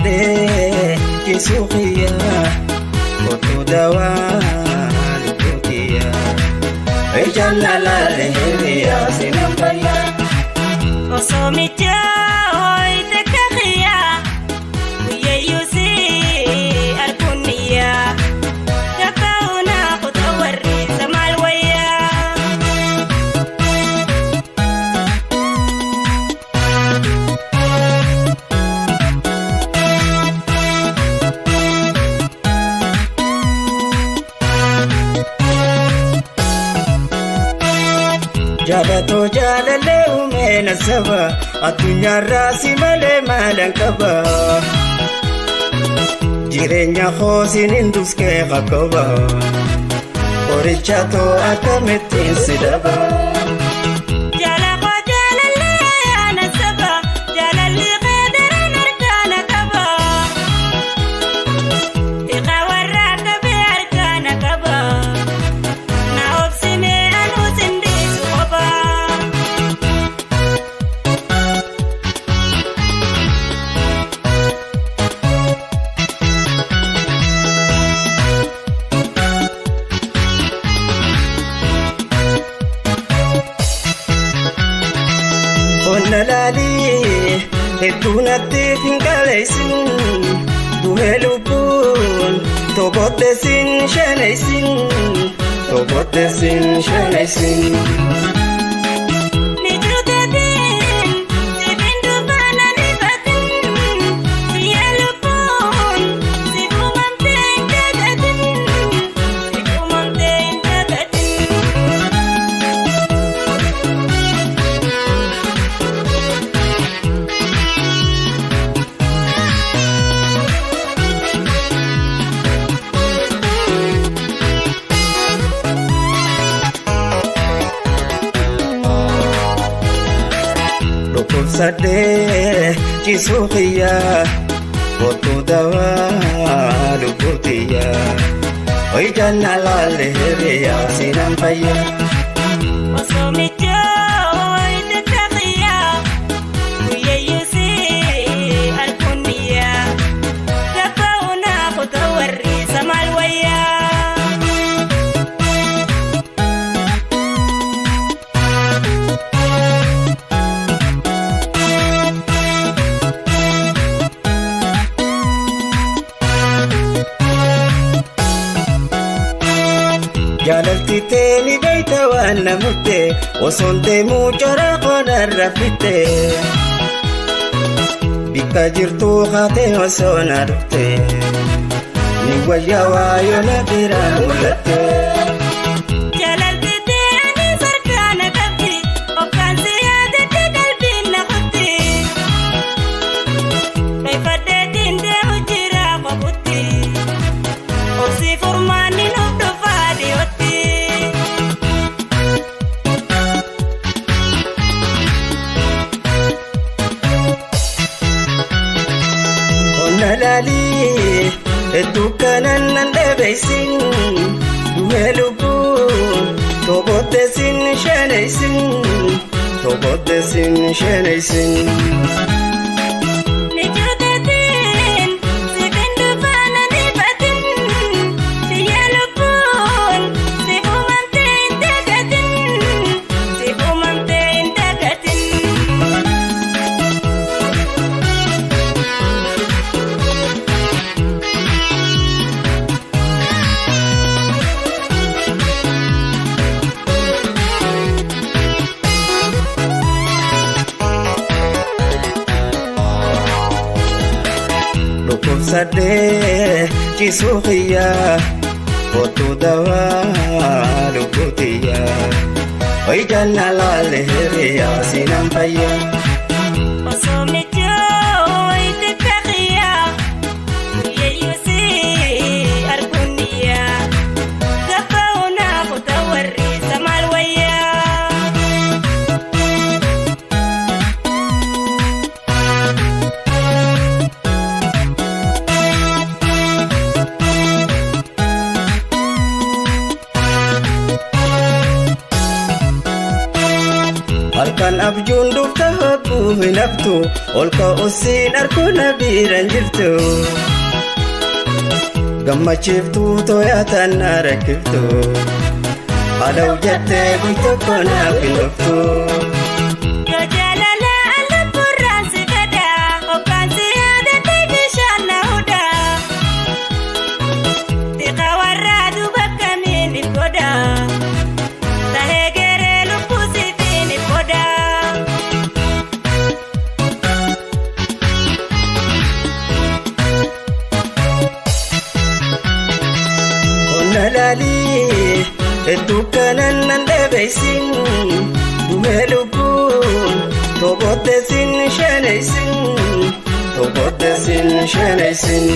Dhukkubsadhee ciisuu kiyyaa kottu dawaa lubbuu kiyyaa. Ijaan laalaalee hiriyaa sinaan fayyaa. Osoo michooyte kakiyyaa guyyayyuu si arguun niyyaa gabba'uunaa kutaa warri samaal wayyaa. Jaalatoo jaalalee uumeen saba addunyaarraa si malee maalan qaba. Jireenya hoosiin hin duskee qaqqaba. Qoricha too akkamittiin si daba. Jaalakoo jaalallee ana saba jaalalli qeedaraan harkaana qaba. Xiqqaa warraa qabee harkaana qaba. Na obsinee anuu sindiisu qofa. Qonna laalii hedduu natti hin qaleessin duhee lubbuun tokkotte sin shaneessin tokkotte sin shaneessin. Mijuuteetiin sibiin dubbana ni batin biyya lubbuun si uumamtee hin dagatin si uumamtee hin dagatin. Dhukkubsadhee ciisuu kiyyaa kottu dawaa lubbuu kiyyaa. Ijaan laalaalee hiriyaa sinaan fayyaa. Osoo michooyte kakiyyaa guyyayyuu si arguun niyyaa gabba'uunaa kutaa warri samaal wayyaa. Jaalalti teeni beeyta waan na murte osoon deemuu jara qodarra fitte. Bikka jirtuu haatee osoo na dhufte ni wayyaa waayoo na bira mul'atte. Jaalalti teeni sarkaana qabdi hokkaansi yaadatti qalbiin na kutti. Dhoyfadheetiin deemu jira qofutti obsi furmaanni nuuf dhufaa dhiyootti. Qonna laalii hedduu kanan nan dhabeessin duhee lubbuun tokkotte sin shaneessin tokkotte sin shaneessin. Mijuuteetiin sibiin dubbana ni batin biyya lubbuun si uumamtee hin dagatin si uumamtee hin dagatin. Dhukkubsadhee ciisuu kiyyaa kottu dawaa lubbuu kiyyaa. Ijaan laalaalee hiriyaa sinaan fayyaa. Osoo michooyte kakiyyaa guyyayyuu si arguun niyyaa gabba'uunaa kutaa warri samaal wayyaa. Halkan abjuun dhufta hogguu hin haftu, ol ka'uusiin arguu na biiraan jirtu. Gammachiiftuu too'atan na rakkiftu, haadha jettee guutuu naaf hin dhuftu. Yoo jaalala lubbuurraan si fedha, hoggaan si yaadate bishaan na hudha. Xiqa warraa duuba kamiin if godha, tahee geree lubbuu siifin if godha. Qonna laalii hedduu kanan nan dhabeessin, dhumee lubbuun tobootteessin shaneessin, tobootteessin shaneessin.